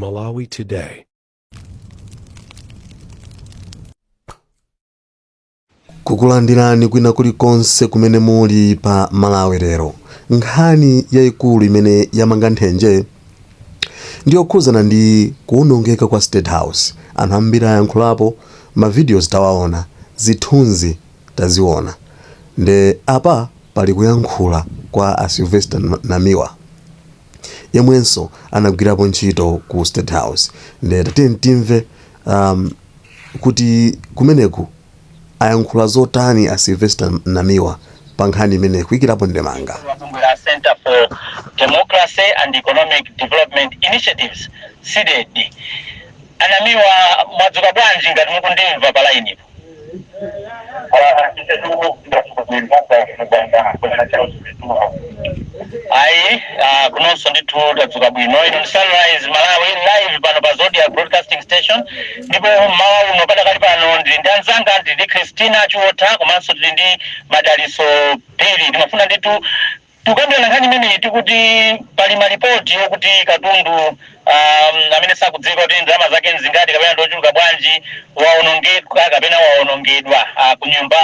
Malawi Today. Kukulandirani kwina kulikonse kumene muli pa Malawi Lero. Nkhani yayikulu imene yamanga nthenje ndiyokhuzana ndi kuwonongeka kwa State House. Anthu ambiri ayankhulapo, ma videos tawaona, zithunzi taziona. Nde apa pali kuyankhula kwa a Sylvester Namiwa yemwenso anagwirapo ntchito ku State House. Nde tatiyeni timve kuti kumeneku ayankhula zotani a Sylvester Namiwa pa nkhani imeneyi, kuyikirapo ndemanga. Wa bungwe la Center for Democracy and Economic Development Initiatives, CDEDI. A Namiwa, mwadzuka bwanji ngati mukundimva pa line ipo? Ayi, kunonso ndithu tadzuka bwino. Ino ndi Sunrise Malawi live pano pa Zodiak Broadcasting Station, ndipo mmawa uno padakali pano ndili ndi anzanga, ndili ndi Christina Chiotha komanso tili ndi Madaliso Phiri. Timafuna ndithu tikukambirana nkhani imeneyi, tikuti pali malipoti okuti katundu amene sakudziwika kuti ndalama zake nzingati kapena ndiochuluka bwanji waonongeka kapena waonongedwa ku nyumba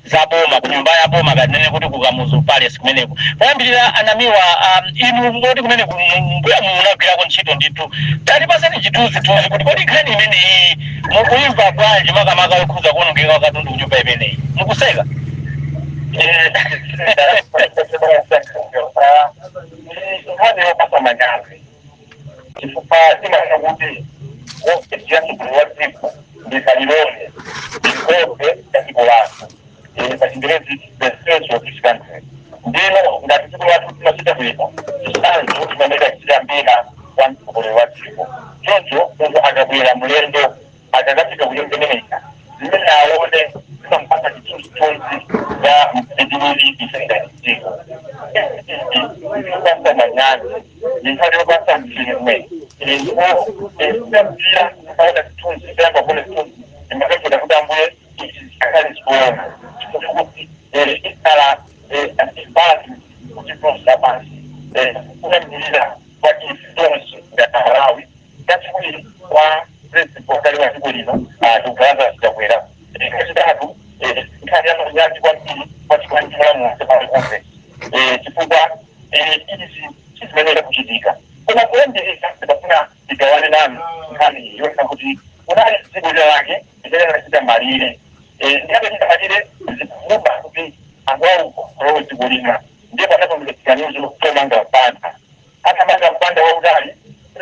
za boma, ku nyumba ya boma, katinene kuti ku Kamuzu Palace kumeneko. Poyambirira, a Namiwa, inu ngoti kumeneku mbuya munagwirako ntchito ndithu, tatipaseni chithunzithunzi kuti kodi nkhani imeneyi mukuimva bwanji, makamaka yokhuza kuonongeka kwa katundu ku nyumba imeneyi? Mukuseka. Nkhani yopasa manyazi, chifukwa timanena kuti ofesi ya mtsogoleri wa dziko ndi kalilole, ndi nkhope ya dziko lathu, pa Chingerezi the face of this country. Ndino ngati dziko lathu timachita bwino, chitsanzo chimaoneka chichiyambira kwa mtsogoleri wa dziko. Choncho munthu akabwera mlendo, akakafika ku nyumba imeneyi, zimene aone zimamupasa chithunzithunzi cha mmene tilili ife ngati dziko. Ndiyopasa manyazi, ndi nkhani yopasa mchimwe. Ndipo kuyambira kuona zithunzi, kuyamba kuona zithunzi, ndimapemphera kuti, "Ambuye, izi zisakhale zoona," chifukwa kuti ikhala embarrassment kuti tonse lapansi, kuyambirira kwa ife tonse ngati Amalawi, kachiwiri kwa president wakale wa dziko lino, Dr Lazarus Chakwera, kachitatu nkhani ya manyazi kwambiri kwa chipani cholamula cha Malawi Congress, chifukwa izi sizimenera kuchitika. Koma kuyambirira ndikafuna tigawane nanu nkhani iyi yonena kuti kunali dziko lina lake limene linachita malire. Ndikatachita malire, zikuvuta kuti anthu auko alowe dziko lina, ndiye panapangidwa chiganizo chomanga mpanda. Atamanga mpanda wautali,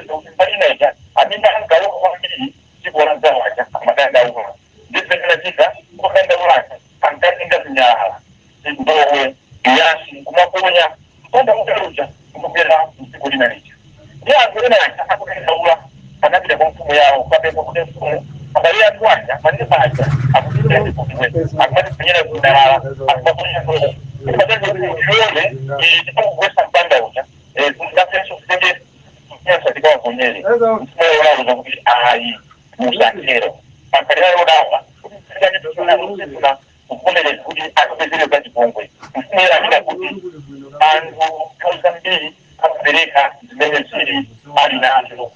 kuti mbali ina ija amene ankalowa kwambiri dziko la mzawo aja amadandaula. Ndi zimene anachita odandaula, ankatenga zinyalala, zindowe, nyasi, kumaponya mpanda wautali uja kumabwera mdziko lina lija. Ndi anthu ena aja akudandaula anapita kwa mfumu yawo kapempha kuti, "Mfumu, abale athu aja, maneba aja akuchitira chipongwe, akumatipenyera zinyalala, akumaponya ndowe. Tilole tikugwesa mpanda uja, ngafenso titenge nyasa tikawaponyere." Mfumu yawo kuti, "Ayi, musatero." Pankalira yodawa kuti sifuna kuvomereza kuti akapezere za chipongwe. Mfumu yalanena kuti anthu nthawi zambiri amapereka zimene zili ali nazo.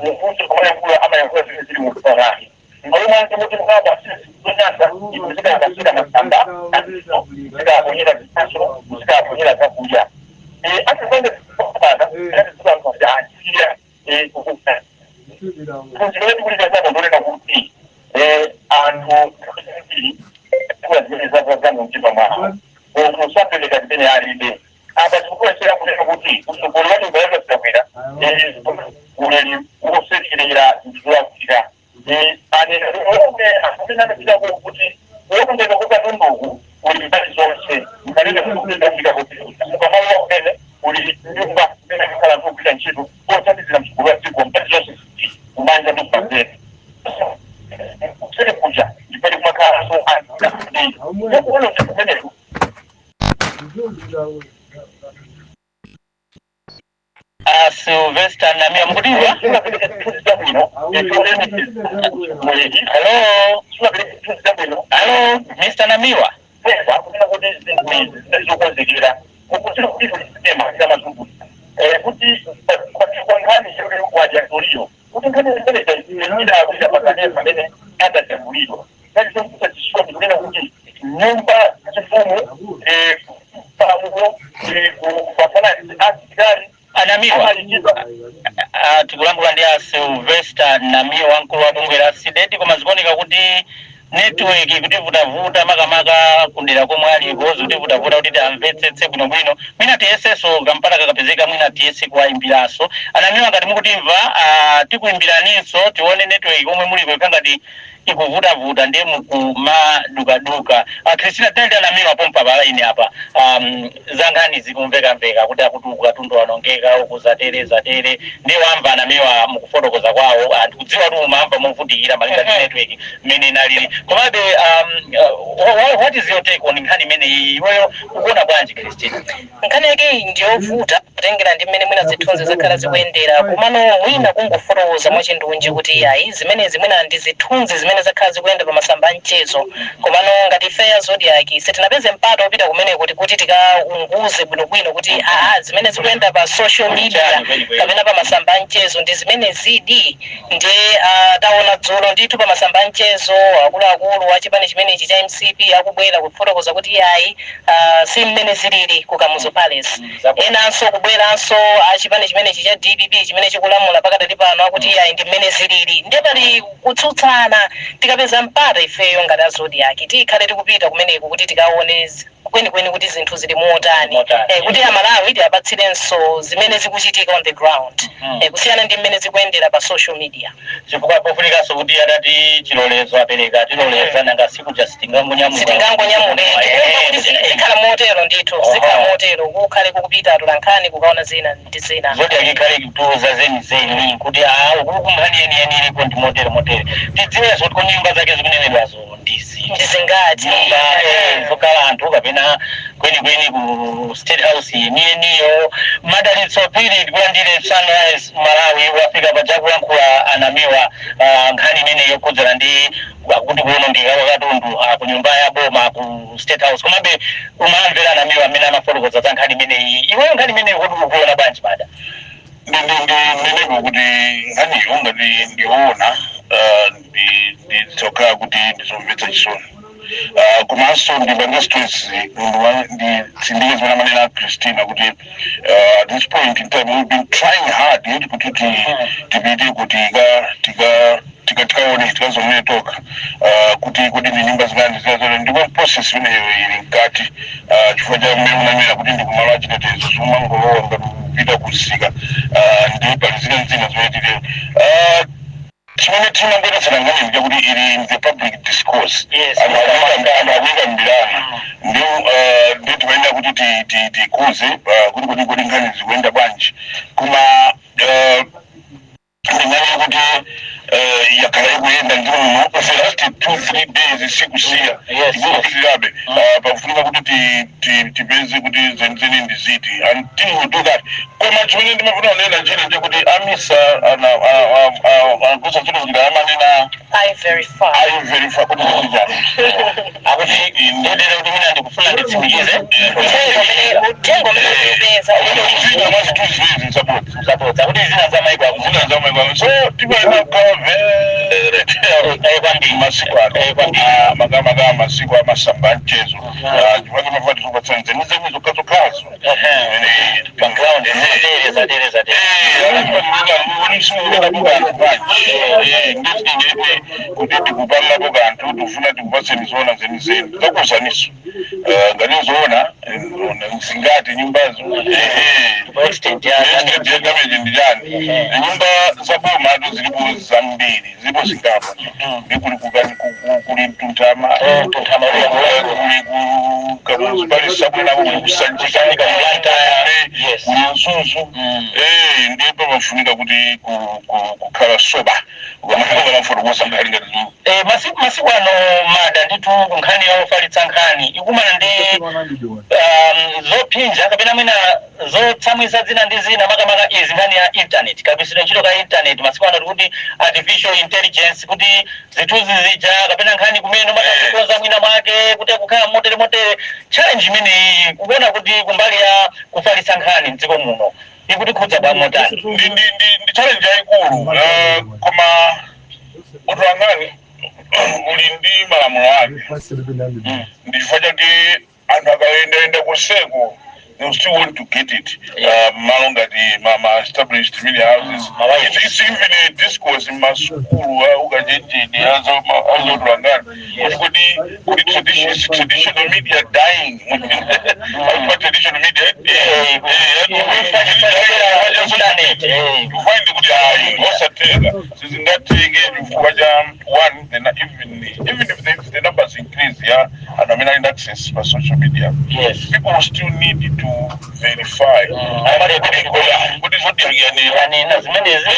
Mufunso kamayankhula, amayankhula zimene zili mu mtima mwake. M'malo mwake kuti mukawapasira zonyasa, inu muzikawapasira masamba, muzikawaponyera zipatso, muzikawaponyera zakudya. Atapanga zipata anatizikankhati asiya kukuta. Phunziro letu kulitazama ndonena kuti anthu nthawi zambiri kula zimene zazaza mu mtima mwawo. Munthu sapereka zimene alibe. Apa tikukuwesera kunena kuti utsogoleri wa nyumba yake Chakwera uleli wosekerera zinthu zolakwika. Anena omwe amene anapitako kuti kuwonongeka kwa katunduku kuli mbali zonse. Mkalete kuti kuti mukamalowa kumene kuli nyumba imene akakhala anthu ogwira ntchito othandizira mtsogoleri wa dziko, mbali zonse ziti, kumanja ndi kumanzere, kuseri kuja ndipali kumakhalanso anthu ambiri. Ndikuononga kumeneku. A Sylvester Namiwa, mukutimva? Hello, hello, Mr Namiwa. Kunena kuti zinthu izi zidali zokonzekera mukudziwa kuti sistema zamazungulira kuti kwa nkhani yoti wadya toliyo. Kuti nkhani zimene idapita pakanema pamene adajambulidwa, ngati chisoni kunena kuti nyumba chifumu pamuko kupasana asilikali. Anamiwa. Amalichidwa. Tikulankhula ndi a Sylvester Namiwa, mkulu wa bungwe la CDEDI, koma zikuoneka kuti network kutivutavuta, makamaka kudera komwe aliko, zikutivutavuta kuti tiamvetsetse bwinobwino. Mwina tiyesenso kampata kakapezeka, mwina tiyese kuwayimbiranso. Anamiwa, ngati mukutimva, tikuyimbiraninso, tione network komwe muliko ikha ngati ikuvutavuta, ndiye mukumadukaduka. Christina, tinali Anamiwa pompa pa line apa, za nkhani zikumvekamveka kuti akuti uku katundu wanongeka, uku zatere zatere. Ndiye wamva Anamiwa mukufotokoza kwawo, anthu kudziwa kuti umamva movutikira malinga ndi network mmene inalili. Komabe what is your take on nkhani imeneyi? Iweyo ukuona bwanji, Christina? Nkhani yake iyi ndiyovuta kutengera ndi mmene mwina zithunzi zakhala zikuyendera, komano mwina kungofotokoza mwachindunji kuti ayi, zimenezi mwina ndi zithunzi zimene zakhala zikuyenda pa masamba a mchezo. Komano ngati ife ya Zodiak sitinapeze mpata wopita kumene kuti tikaunguze bwinobwino kuti aa, zimene zikuyenda pa social media kapena pa masamba a mchezo ndi zimene zidi. Ndiye taona dzulo ndithu pa masamba a mchezo akuluakulu a chipani chimenechi cha MCP akubwera kufotokoza kuti ayi, si mmene zilili ku Kamuzu Palace. Enanso kubweranso a chipani chimenechi cha DPP chimene chikulamula pakadali pano akuti ayi, ndi mmene zilili. Ndiye pali kutsutsana. Tikapeza mpata ifeyo ngati a Zodiak tikhale tikupita kumeneku kuti tikaone kwenikweni kuti zinthu zili motani. Motani. Kuti Amalawi tiapatsirenso zimene zikuchitika on the ground kusiyana ndi mmene zikuyendera pa social media. Chifukwa pofunikanso kuti atati chilolezo apereka, tiloleza, nanga sikuja sitingangonyamuka. Sitingangonyamule. Tikumva kuti zikhala motero ndithu, zikhala motero, kukhale kukupita atolankhani kukaona zina ndi zina. Zoti akikhale kutuza zenizeni kuti a ukuku nkhani yeniyeni ilipo ndi motere motere. Tidziwenso kuti kodi nyumba zake zikunenedwazo ndizi ndizingati? Nyumba zokhala anthu kapena kwenikweni ku State House yeniyeniyo. Madalitso Phiri, tikulandire Sunrise Malawi. Wafika paja kulankhula Anamiwa, nkhani imene yokhudzana ndi kuti kuwonongeka kwa katundu ku nyumba ya boma ku State House. Komabe umamvera Anamiwa amene amafotokoza za nkhani imeneyi. Iweyo nkhani imeneyi kodi ukuona bwanji, mada? Ndi mmeneko kuti nkhaniyo ngati ndiona, ndi zokhala kuti ndizomvetsa chisoni. Komanso ndipange stress, nditsindike zimene amanena a Christina kuti at this point in time we've been trying hard yeti kuti tipite kuti tika tika tikaone, tikazomene toka kuti kuti ndi nyumba zingati zina, ndipo process imeneyo ili mkati, chifukwa cha mmene unanena kuti ndi kumalo achitetezo, sumangolowa ngati kupita kusika. Ndi pali zina zina zimene tili chimene timangwedetsera nkhani chakuti ili in the public discourse. Anthu akuyikambirana, ndi timayenera kuti tikuze kuti kodi nkhani zikuyenda bwanji. Koma ndinganene kuti yakhala ikuyenda ndi muno for the last 2-3 days, sikusiya, ikupitirirabe. Pakufunika kuti tipeze kuti zenizeni ndi ziti until we do that. Koma chimene ndimafuna kunena china chakuti amisa anagwiritsa ntchito njira amanena I verify. I verify kuti kuti chani? Akuti ndodera kuti mwina ndikufuna nditsimikize. Uthenga umene ukupeza umene zina mwa zinthu zimene zabodza. Zabodza, kuti zina za maiko akuti zina za maiko, so timayenera kukhala very careful Kwambiri. Masiku ano. Kwambiri. Makamaka masiku amasamba mchezo, chifukwa timafuna tikupatsani zenizeni zokhazokhazo. Pa ground zatere zatere zatere. Kuti tikupangapo kanthu, tikufuna tikupatseni zoona zenizeni, takuuzaniso ngati zoona zingati nyumbazo. Extent ya Extent ya damage ndi chani? Nyumba za boma atu zilipo zambiri, zilipo zingapo, ndi kuli kuli Mtunthama. Mtunthama, kuli ku Kamuzu pali sabwenako, kuli kuSanjika. Kusanjika, Blantyre, yes. Kuli Mzuzu. Ndipo pafunika kuti kukhala sober ukamafuna nkhani ngati zo. Masiku ano, mada, ndithu nkhani yofalitsa nkhani ikumana ndi zophinja kapena mwina zotsamwisa zina ndi zina, makamaka izi nkhani ya internet, kagwiritsidwe ntchito ka internet masiku ano, tikuti artificial intelligence, kuti zithunzi zija kapena nkhani kumene umatakukonza mwina mwake kuti akukhala motere motere. Challenge imeneyi, kuona kuti kumbali ya kufalitsa nkhani mdziko muno Ikutikhudza bwamotani? Ndi challenge yayikulu, koma utolankhani uli ndi malamulo ake. Ndi chifukwa chake anthu akayendayenda kuseko, they still want to get it malo ngati ma established media houses. It's even a discourse mmasukulu ukachenjede azotolankhani kuti tradition is traditional media dying? Pa traditional media, you find kuti hayi, osatheka, sizingatheke chifukwa cha one, even if the numbers increase ya anthu amene ali ndi access pa social media, people will still need to verify kuti Zodiak yanena Yanena zimenezi?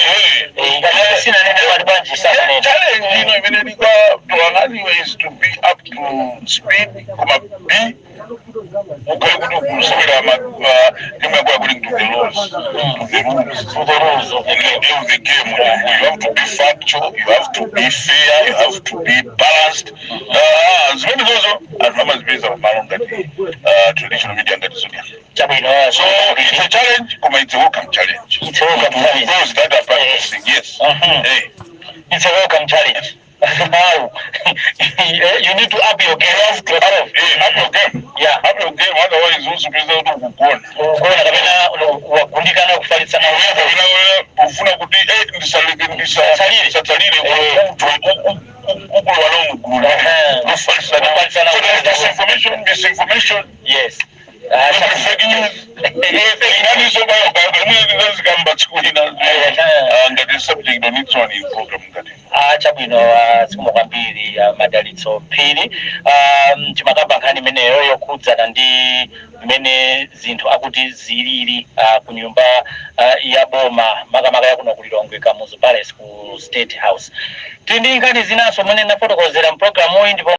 Ngati sinanene, pali bwanji sakanena? Challenge ino imene ili kwa tolankhaniwe is to be up to speed, koma b ukhale kuti ukusewera game yako according to the laws, to the rules, To the rules of the game. Of the game. You have to be factual, you have to be fair, you have to be balanced. Zimene zozo anthu amazipeza pamalo ngati traditional media ngati Zodiak. Chabwino. So it's a challenge, koma it's a welcome challenge. It's a welcome To challenge. those that are practicing, yes. Hey. It's a welcome challenge. How you need to up your game. Hey, up your game. Up your game, otherwise uzipeza kuti ukugona. Kugona kapena wagundikana kufalitsana. Kapena ufuna kuti ndisaleke. Ndisatsalire. Ndisatsalire, ukulowa nawo mugulu lofalisana. Kufalisana. So there's disinformation, misinformation, fake news. Nkhaniso bayo tsiku lina ngati subject on its own in program ngati. Chabwino, zikomo kwambiri, Madalitso Phiri. Timakamba nkhani imeneyo yokhudzana ndi mmene zinthu akuti zilili ku nyumba ya boma, makamaka yakuno ku Lilongwe, Kamuzu Palace, ku State House. Tili ndi nkhani zinanso mmene nafotokozera mpulogalamuyi ndipo